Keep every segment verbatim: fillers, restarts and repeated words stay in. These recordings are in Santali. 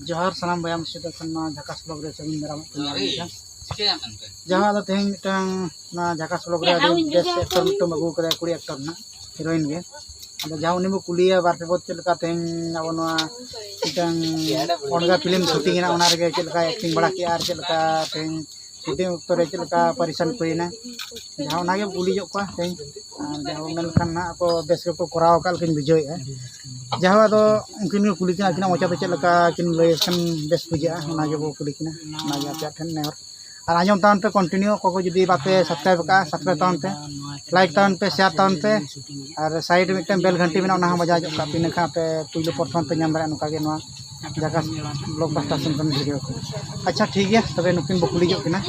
ᱡᱚᱦᱟᱨ ᱥᱟᱱᱟᱢ ᱵᱚᱭᱦᱟ ᱢᱤᱥᱤ ᱛᱟᱠᱚ ᱠᱷᱚᱱ ᱱᱚᱣᱟ ᱡᱷᱟᱠᱟᱥ ᱵᱞᱚᱜ ᱨᱮ ᱥᱟᱹᱜᱩᱱ ᱫᱟᱨᱟᱢ ᱠᱚ ᱧᱟᱢ ᱞᱮᱠᱟ᱾ ᱡᱟᱦᱟᱸ ᱟᱫᱚ ᱛᱮᱦᱮᱧ ᱢᱤᱫᱴᱟᱝ ᱱᱚᱣᱟ ᱡᱷᱟᱠᱟᱥ ᱵᱞᱚᱜ ᱨᱮ ᱟᱹᱰᱤ ᱵᱮᱥ ᱮᱠᱴᱚᱨ ᱢᱤᱫᱴᱟᱝ ᱟᱹᱜᱩ ᱠᱟᱫᱟᱭ, ᱠᱩᱲᱤ ᱮᱠᱴᱚᱨ ᱨᱮᱱᱟᱜ ᱦᱤᱨᱳᱭᱤᱱ ᱜᱮ᱾ ᱟᱫᱚ ᱡᱟᱦᱟᱸ ᱩᱱᱤ ᱵᱚ ᱠᱩᱞᱤᱭᱟ ᱵᱟᱨ ᱯᱮ ᱵᱚᱫ ᱪᱮᱫ ᱞᱮᱠᱟ ᱛᱮᱦᱮᱧ ᱟᱵᱚ ᱱᱚᱣᱟ ᱢᱤᱫᱴᱟᱝ ᱚᱱᱜᱟ ᱯᱷᱤᱞᱢ ᱥᱩᱴᱤᱝ ᱮᱱᱟ, ᱚᱱᱟ ᱨᱮᱜᱮ ᱪᱮᱫ ᱞᱮᱠᱟ ᱮᱠᱴᱤᱝ ᱵᱟᱲᱟ ᱠᱮᱜᱼᱟ ᱟᱨ ᱪᱮᱫ ᱞᱮᱠᱟ ᱛᱮᱦᱮᱧ ᱥᱩᱴᱤᱝ ᱚᱠᱛᱚ ᱨᱮ ᱪᱮᱫ ᱞᱮᱠᱟ ᱯᱟᱨᱤᱥᱟᱱ ᱠᱚ ᱦᱩᱭᱱᱟ, ᱡᱟᱦᱟᱸ ᱚᱱᱟᱜᱮ ᱠᱩᱞᱤ ᱧᱚᱜ ᱠᱚᱣᱟ ᱛᱮᱦᱮᱧ᱾ ᱟᱨ ᱡᱟᱦᱟᱸ ᱢᱮᱱᱠᱷᱟᱱ ᱱᱟᱦᱟᱜ ᱟᱠᱚ ᱵᱮᱥ ᱜᱮᱠᱚ ᱠᱚᱨᱟᱣ ᱟᱠᱟᱫ ᱞᱮᱠᱟᱧ ᱵᱩᱡᱷᱟᱹᱣᱮᱫᱼᱟ᱾ ᱡᱟᱦᱟᱸ ᱟᱫᱚ ᱩᱱᱠᱤᱱ ᱜᱮ ᱠᱩᱞᱤ ᱠᱤᱱ, ᱟᱹᱠᱤᱱᱟᱜ ᱢᱚᱪᱟᱛᱮ ᱪᱮᱫ ᱞᱮᱠᱟ ᱠᱤᱱ ᱞᱟᱹᱭ ᱠᱷᱟᱱ ᱵᱮᱥ ᱵᱩᱡᱷᱟᱹᱜᱼᱟ, ᱚᱱᱟ ᱜᱮᱵᱚ ᱠᱩᱞᱤ ᱠᱤᱱᱟ᱾ ᱚᱱᱟᱜᱮ ᱟᱯᱮᱭᱟᱜ ᱴᱷᱮᱱ ᱱᱮᱦᱚᱨ᱾ ᱟᱨ ᱟᱸᱡᱚᱢ ᱛᱟᱵᱚᱱ ᱯᱮ continue, ᱚᱠᱚᱭ ᱠᱚ ᱡᱩᱫᱤ ᱵᱟᱯᱮ subscribe ᱟᱠᱟᱫᱼᱟ, subscribe ᱛᱟᱵᱚᱱ ᱯᱮ, like ᱛᱟᱵᱚᱱ ᱯᱮ, share ᱛᱟᱵᱚᱱ ᱯᱮ, ᱟᱨ side ᱨᱮ ᱢᱤᱫᱴᱟᱝ bell ᱜᱷᱟᱱᱴᱤ ᱢᱮᱱᱟᱜᱼᱟ, ᱚᱱᱟ ᱦᱚᱸ ᱵᱟᱡᱟᱣ ᱧᱚᱜ ᱠᱟᱜ ᱯᱮ, ᱤᱱᱟᱹᱠᱷᱟᱱ ᱟᱯᱮ ᱯᱩᱭᱞᱩ ᱯᱨᱚᱛᱷᱚᱢ ᱯᱮ ᱧᱟᱢ ᱫᱟᱲᱮᱭᱟᱜᱼᱟ ᱱᱚᱝᱠᱟ ᱜᱮ ᱱᱚᱣᱟ ᱡᱷᱟᱠᱟᱥ ᱵᱞᱚᱜ ᱵᱟᱥᱴᱟᱨ ᱥᱮᱱ ᱠᱷᱚᱱ ᱵᱷᱤᱰᱤᱭᱳ ᱠᱚ᱾ ᱟᱪᱪᱷᱟ, ᱴᱷᱤᱠ ᱜᱮᱭᱟ, ᱛᱚᱵᱮ ᱱᱩᱠᱤᱱ ᱵᱚ ᱠᱩᱞᱤ ᱧᱚᱜ ᱠᱤᱱᱟ,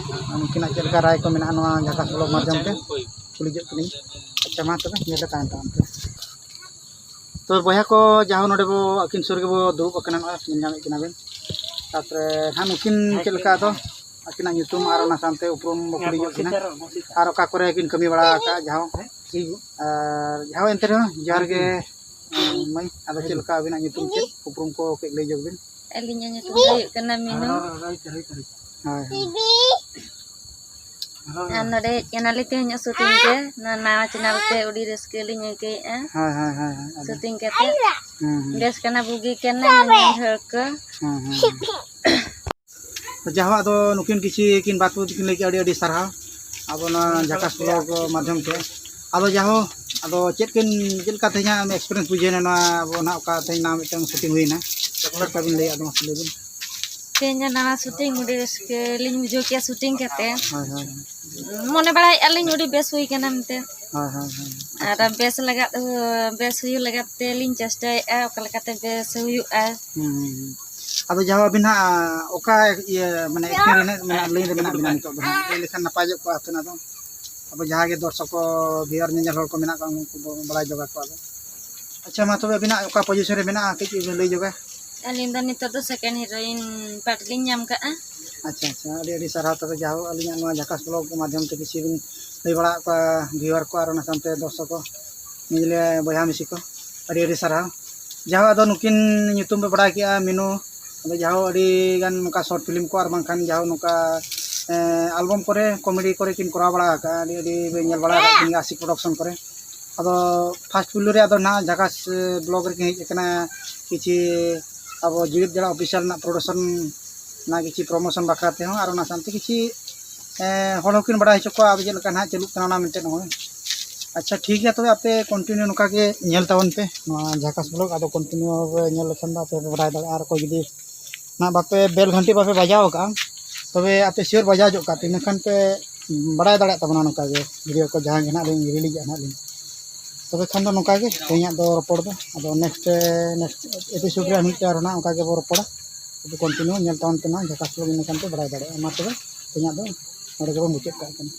ᱱᱩᱠᱤᱱᱟᱜ ᱪᱮᱫ ᱞᱮᱠᱟ ᱨᱟᱭ ᱠᱚ ᱢᱮᱱᱟᱜᱼᱟ ᱱᱚᱣᱟ ᱡᱷᱟᱠᱟᱥ ᱵᱞᱚᱜ ᱢᱟᱫᱽᱫᱷᱚᱢ ᱛᱮ, ᱠᱩᱞᱤ ᱧᱚᱜ ᱠᱤᱱᱟᱹᱧ᱾ ᱟᱪᱪᱷᱟ, ᱢᱟ ᱛᱚᱵᱮ ᱧᱮᱞ ᱨᱮ ᱛᱟᱦᱮᱱ ᱛᱟᱵᱚᱱ ᱯᱮ᱾ ᱛᱚ ᱵᱚᱭᱦᱟ ᱠᱚ, ᱡᱟᱦᱟᱸ ᱱᱚᱰᱮ ᱵᱚ ᱟᱹᱠᱤᱱ ᱥᱩᱨ ᱨᱮᱜᱮ ᱵᱚ ᱫᱩᱲᱩᱵ ᱟᱠᱟᱱᱟ, ᱱᱚᱜᱼᱚᱭ ᱧᱮᱞ ᱧᱟᱢᱮᱫ ᱠᱤᱱᱟ ᱵᱮᱱ᱾ ᱛᱟᱨᱯᱚᱨᱮ ᱦᱟᱸᱜ ᱱᱩᱠᱤᱱ ᱪᱮᱫ ᱞᱮᱠᱟ ᱟᱫᱚ ᱟᱹᱠᱤᱱᱟᱜ ᱧᱩᱛᱩᱢ ᱟᱨ ᱚᱱᱟ ᱥᱟᱶᱛᱮ ᱩᱯᱨᱩᱢ ᱵᱚ ᱠᱩᱞᱤ ᱧᱚᱜ ᱠᱤᱱᱟ, ᱟᱨ ᱚᱠᱟ ᱠᱚᱨᱮ ᱠᱤᱱ ᱠᱟᱹᱢᱤ ᱵᱟᱲᱟ ᱟᱠᱟᱫᱼᱟ, ᱡᱟᱦᱟᱸ ᱟᱨ ᱡᱟᱦᱟᱸ ᱮᱱᱛᱮ ᱨᱮᱦᱚᱸ ᱡᱚᱦᱟᱨ ᱜᱮ ᱢᱟᱹᱭ, ᱟᱫᱚ ᱪᱮᱫ ᱞᱮᱠᱟ ᱟᱹᱵᱤᱱᱟᱜ ᱧᱩᱛᱩᱢ ᱪᱮᱫ, ᱩᱯᱨᱩᱢ ᱠᱚ ᱠᱟᱹᱡ ᱞᱟᱹᱭ ᱧᱚᱜ ᱵᱤᱱ᱾ ᱟᱹᱞᱤᱧᱟᱜ ᱧᱩᱛᱩᱢ ᱫᱚ ᱦᱩᱭᱩᱜ ᱠᱟᱱᱟ ᱢᱤᱱᱩ᱾ ᱦᱳᱭ, ᱦᱳᱭ᱾ ᱟᱨ ᱱᱚᱰᱮ ᱦᱮᱡ ᱠᱟᱱᱟᱞᱮ ᱛᱮᱦᱮᱧᱚᱜ ᱥᱩᱴᱤᱝ ᱛᱮ, ᱱᱚᱣᱟ ᱱᱟᱣᱟ ᱪᱮᱱᱮᱞ ᱛᱮ ᱟᱹᱰᱤ ᱨᱟᱹᱥᱠᱟᱹ ᱞᱤᱧ ᱟᱹᱭᱠᱟᱹᱣᱮᱫᱼᱟ᱾ ᱦᱳᱭ, ᱦᱳᱭ, ᱦᱳᱭ, ᱦᱳᱭ, ᱟᱫᱚ ᱥᱩᱴᱤᱝ ᱠᱟᱛᱮ ᱦᱩᱸ, ᱦᱩᱸ᱾ ᱵᱮᱥ ᱠᱟᱱᱟ, ᱵᱩᱜᱤ ᱠᱟᱱᱟ ᱧᱮᱧᱮᱞ ᱦᱚᱲ ᱠᱚ᱾ ᱦᱩᱸ, ᱦᱩᱸ, ᱦᱩᱸ᱾ ᱡᱟᱦᱳ, ᱟᱫᱚ ᱱᱩᱠᱤᱱ ᱠᱤᱪᱷᱤ ᱠᱤᱱ ᱵᱟᱨ ᱯᱮ ᱠᱤᱱ ᱞᱟᱹᱭ ᱠᱮᱫᱼᱟ, ᱟᱹᱰᱤ ᱟᱹᱰᱤ ᱥᱟᱨᱦᱟᱣ ᱟᱵᱚ ᱱᱚᱣᱟ ᱡᱷᱟᱠᱟᱥ ᱵᱞᱚᱜ ᱢᱟᱫᱽᱫᱷᱚᱢ ᱛᱮ᱾ ᱟᱫᱚ ᱡᱟᱦᱳ, ᱟᱫᱚ ᱪᱮᱫ ᱠᱤᱱ, ᱪᱮᱫ ᱞᱮᱠᱟ ᱛᱮᱦᱮᱧᱟᱜ experience ᱵᱩᱡᱷᱟᱹᱣᱮᱱᱟ ᱱᱚᱣᱟ ᱟᱵᱚ ᱱᱟᱦᱟᱜ ᱚᱠᱟ ᱛᱮᱦᱮᱧ ᱱᱟᱣᱟ ᱢᱤᱫᱴᱟᱝ ᱥᱩᱴᱤᱝ ᱦᱩᱭᱮᱱᱟ, ᱪᱮᱫ ᱞᱮᱠᱟ ᱵᱤᱱ ᱞᱟᱹᱭᱟ, ᱟᱫᱚ ᱢᱟᱥᱮ ᱞᱟᱹᱭ ᱵᱤᱱ᱾ ᱛᱮᱦᱮᱧ ᱫᱚ ᱱᱟᱣᱟ ᱥᱩᱴᱤᱝ ᱟᱹᱰᱤ ᱨᱟᱹᱥᱠᱟᱹ ᱞᱤᱧ ᱵᱩᱡᱷᱟᱹᱣ ᱠᱮᱜᱼᱟ ᱥᱩᱴᱤᱝ ᱠᱟᱛᱮ᱾ ᱦᱳᱭ, ᱦᱳᱭ, ᱦᱳᱭ᱾ ᱢᱚᱱᱮ ᱵᱟᱲᱟᱭᱮᱫᱼᱟ ᱞᱤᱧ ᱟᱹᱰᱤ ᱵᱮᱥ ᱦᱩᱭ ᱠᱟᱱᱟ ᱢᱮᱱᱛᱮ᱾ ᱦᱳᱭ, ᱦᱳᱭ, ᱦᱳᱭ᱾ ᱟᱨ ᱟᱪᱪᱷᱟ᱾ ᱵᱮᱥ ᱞᱟᱜᱟᱫ, ᱵᱮᱥ ᱦᱩᱭᱩᱜ ᱞᱟᱜᱟᱫ ᱛᱮᱞᱤᱧ ᱪᱮᱥᱴᱟᱭᱮᱫᱼᱟ, ᱚᱠᱟ ᱞᱮᱠᱟᱛᱮ ᱵᱮᱥ ᱦᱩᱭᱩᱜᱼᱟ᱾ ᱦᱩᱸ, ᱦᱩᱸ, ᱦᱩᱸ᱾ ᱟᱫᱚ ᱡᱟᱦᱳ ᱟᱹᱵᱤᱱ ᱦᱟᱸᱜ ᱚᱠᱟ ᱤᱭᱟᱹ ᱢᱟᱱᱮ acting ᱨᱮ ᱢᱮᱱᱟᱜ, ᱞᱟᱭᱤᱱ ᱨᱮ ᱢᱮᱱᱟᱜ ᱵᱤᱱᱟ ᱱᱤᱛᱚᱜ ᱫᱚ ᱦᱟᱸᱜ, ᱞᱟᱹᱭ ᱞᱮᱠᱷᱟᱱ ᱱᱟᱯᱟᱭ ᱧᱚᱜ ᱠᱚᱜᱼᱟ ᱟᱯᱮᱱᱟᱜ ᱫᱚ᱾ ᱟᱵᱚ ᱡᱟᱦᱟᱸ ᱜᱮ ᱫᱚᱨᱥᱚᱠ ᱠᱚ, viewer, ᱧᱮᱧᱮᱞ ᱦᱚᱲ ᱠᱚ ᱢᱮᱱᱟᱜ ᱠᱚᱣᱟ, ᱩᱱᱠᱩ ᱵᱚ ᱵᱟᱲᱟᱭ ᱡᱚᱜᱟ ᱠᱚᱣᱟ ᱟᱫᱚ᱾ ᱟᱪᱪᱷᱟ, ᱢᱟ ᱛᱚᱵᱮ ᱟᱹᱵᱤᱱᱟᱜ ᱚᱠᱟ position ᱨᱮ ᱢᱮᱱᱟᱜᱼᱟ, ᱠᱟᱹᱡ ᱵᱤᱱ ᱞᱟᱹᱭ ᱡᱚᱜᱟ? ᱟᱹᱞᱤᱧ ᱫᱚ ᱱᱤᱛᱚᱜ ᱫᱚ second heroine part ᱞᱤᱧ ᱧᱟᱢ ᱠᱟᱜᱼᱟ᱾ ᱟᱪᱪᱷᱟ, ᱟᱪᱪᱷᱟ, ᱟᱹᱰᱤ ᱟᱹᱰᱤ ᱥᱟᱨᱦᱟᱣ᱾ ᱛᱚᱵᱮ ᱡᱟᱦᱳ ᱟᱹᱞᱤᱧᱟᱜ ᱱᱚᱣᱟ ᱡᱷᱟᱠᱟᱥ ᱵᱞᱚᱜ ᱢᱟᱫᱽᱫᱷᱚᱢ ᱛᱮ ᱠᱤᱪᱷᱩ ᱵᱤᱱ ᱞᱟᱹᱭ ᱵᱟᱲᱟ ᱟᱫ ᱠᱚᱣᱟ viewer ᱠᱚ ᱟᱨ ᱚᱱᱟ ᱥᱟᱶᱛᱮ ᱫᱚᱨᱥᱚᱠ ᱠᱚ, ᱧᱮᱧᱮᱞᱤᱭᱟᱹ ᱵᱚᱭᱦᱟ ᱢᱤᱥᱤ ᱠᱚ, ᱟᱹᱰᱤ ᱟᱹᱰᱤ ᱥᱟᱨᱦᱟᱣ᱾ ᱡᱟᱦᱳ ᱟᱫᱚ ᱱᱩᱠᱤᱱ ᱧᱩᱛᱩᱢ ᱯᱮ ᱵᱟᱲᱟᱭ ᱠᱮᱜᱼᱟ, ᱢᱤᱱᱩ, ᱟᱫᱚ ᱡᱟᱦᱳ ᱟᱹᱰᱤ ᱜᱟᱱ ᱱᱚᱝᱠᱟ ᱥᱚᱨᱴ ᱯᱷᱤᱞᱢ ᱠᱚ ᱟᱨ ᱵᱟᱝᱠᱷᱟᱱ ᱡᱟᱦᱳ ᱱᱚᱝᱠᱟ ᱮᱸ, ᱟᱞᱵᱚᱢ ᱠᱚᱨᱮ, ᱠᱚᱢᱮᱰᱤ ᱠᱚᱨᱮ ᱠᱤᱱ ᱠᱚᱨᱟᱣ ᱵᱟᱲᱟ ᱟᱠᱟᱫᱼᱟ᱾ ᱟᱹᱰᱤ ᱟᱹᱰᱤ ᱵᱮᱱ ᱧᱮᱞ ᱵᱟᱲᱟ ᱟᱠᱟᱫ ᱠᱤᱱ ᱜᱮᱭᱟ ᱟᱥᱤᱠ ᱯᱨᱚᱰᱟᱠᱥᱚᱱ ᱠᱚᱨᱮ᱾ ᱟᱫᱚ ᱯᱷᱟᱥᱴ ᱯᱩᱭᱞᱩ ᱨᱮ ᱟᱫᱚ ᱱᱟᱦᱟᱜ ᱡᱷᱟᱠᱟᱥ ᱵᱞᱚᱜ ᱨᱮᱠᱤᱱ ᱦᱮᱡ ᱟᱠᱟᱱᱟ ᱠᱤᱪᱷᱤ ᱟᱵᱚ ᱡᱤᱲᱤᱫ ᱡᱟᱲᱟ ᱚᱯᱷᱤᱥᱤᱭᱟᱞ ᱨᱮᱱᱟᱜ ᱯᱨᱚᱰᱟᱠᱥᱚᱱ ᱨᱮᱱᱟᱜ ᱠᱤᱪᱷᱤ ᱯᱨᱚᱢᱳᱥᱚᱱ ᱵᱟᱠᱷᱨᱟ ᱛᱮᱦᱚᱸ, ᱟᱨ ᱚᱱᱟ ᱥᱟᱶᱛᱮ ᱠᱤᱪᱷᱤ ᱮᱸ, ᱦᱚᱲ ᱦᱚᱸᱠᱤᱱ ᱵᱟᱲᱟᱭ ᱦᱚᱪᱚ ᱠᱚᱣᱟ ᱟᱵᱚ ᱪᱮᱫ ᱞᱮᱠᱟ ᱱᱟᱦᱟᱜ ᱪᱟᱹᱞᱩᱜ ᱠᱟᱱᱟ ᱚᱱᱟ ᱢᱮᱱᱛᱮ ᱱᱚᱜᱼᱚᱭ᱾ ᱟᱪᱪᱷᱟ, ᱴᱷᱤᱠ ᱜᱮᱭᱟ, ᱛᱚᱵᱮ ᱟᱯᱮ ᱠᱚᱱᱴᱤᱱᱤᱭᱩ ᱱᱚᱝᱠᱟ ᱜᱮ ᱧᱮᱞ ᱛᱟᱵᱚᱱ ᱯᱮ ᱱᱚᱣᱟ ᱡᱷᱟᱠᱟᱥ ᱵᱞᱚᱜ᱾ ᱟᱫᱚ ᱠᱚᱱᱴᱤᱱᱤᱭᱩ ᱯᱮ ᱧᱮᱞ ᱞᱮᱠᱷᱟᱱ ᱫᱚ ᱟᱯᱮ ᱯᱮ ᱵᱟᱲᱟᱭ ᱫᱟᱲᱮᱭᱟᱜᱼᱟ᱾ ᱟᱨ ᱚᱠᱚᱭ ᱡᱩᱫᱤ ᱱᱟᱦᱟᱜ ᱵᱟᱯᱮ ᱵᱮᱞ ᱜᱷᱟᱱᱴᱤ ᱵᱟᱯᱮ ᱵᱟᱡᱟᱣ ᱟᱠᱟᱫᱼᱟ, ᱛᱚᱵᱮ ᱟᱯᱮ ᱥᱤᱭᱳᱨ ᱵᱟᱡᱟᱣ ᱧᱚᱜ ᱠᱟᱜ ᱯᱮ, ᱤᱱᱟᱹᱠᱷᱟᱱ ᱯᱮ ᱵᱟᱲᱟᱭ ᱫᱟᱲᱮᱭᱟᱜ ᱛᱟᱵᱚᱱᱟ ᱱᱚᱝᱠᱟ ᱜᱮ ᱵᱷᱤᱰᱤᱭᱳ ᱠᱚ ᱡᱟᱦᱟᱸ ᱜᱮ ᱱᱟᱦᱟᱜ ᱞᱤᱧ ᱨᱤᱞᱤᱡᱟ ᱱᱟᱦᱟᱜ ᱞᱤᱧ᱾ ᱛᱚᱵᱮ ᱠᱷᱟᱱ ᱫᱚ ᱱᱚᱝᱠᱟ ᱜᱮ ᱛᱮᱦᱮᱧᱟᱜ ᱫᱚ ᱨᱚᱯᱚᱲ ᱫᱚ᱾ ᱟᱫᱚ ᱱᱮᱠᱥᱴ ᱱᱮᱠᱥᱴ ᱮᱯᱤᱥᱳᱰ ᱨᱮ ᱢᱤᱫᱴᱮᱱ ᱟᱨᱦᱚᱸ ᱱᱟᱦᱟᱜ ᱚᱱᱠᱟ ᱜᱮᱵᱚ ᱨᱚᱯᱚᱲᱟ᱾ ᱛᱚᱵᱮ ᱠᱚᱱᱴᱤᱱᱤᱭᱩ ᱧᱮᱞ ᱛᱟᱵᱚᱱ ᱯᱮ ᱱᱟᱦᱟᱜ ᱡᱷᱟᱠᱟᱥ ᱵᱞᱚᱜ, ᱤᱱᱟᱹᱠᱷᱟᱱ ᱯᱮ ᱵᱟᱲᱟᱭ ᱫᱟᱲᱮᱭᱟᱜᱼᱟ᱾ ᱢᱟ ᱛᱚᱵᱮ ᱛᱮᱦᱮᱧᱟᱜ ᱫᱚ ᱱᱚᱰᱮ ᱜᱮᱵᱚᱱ ᱢᱩᱪᱟᱹᱫ ᱠᱟᱜ ᱠᱟᱱᱟ᱾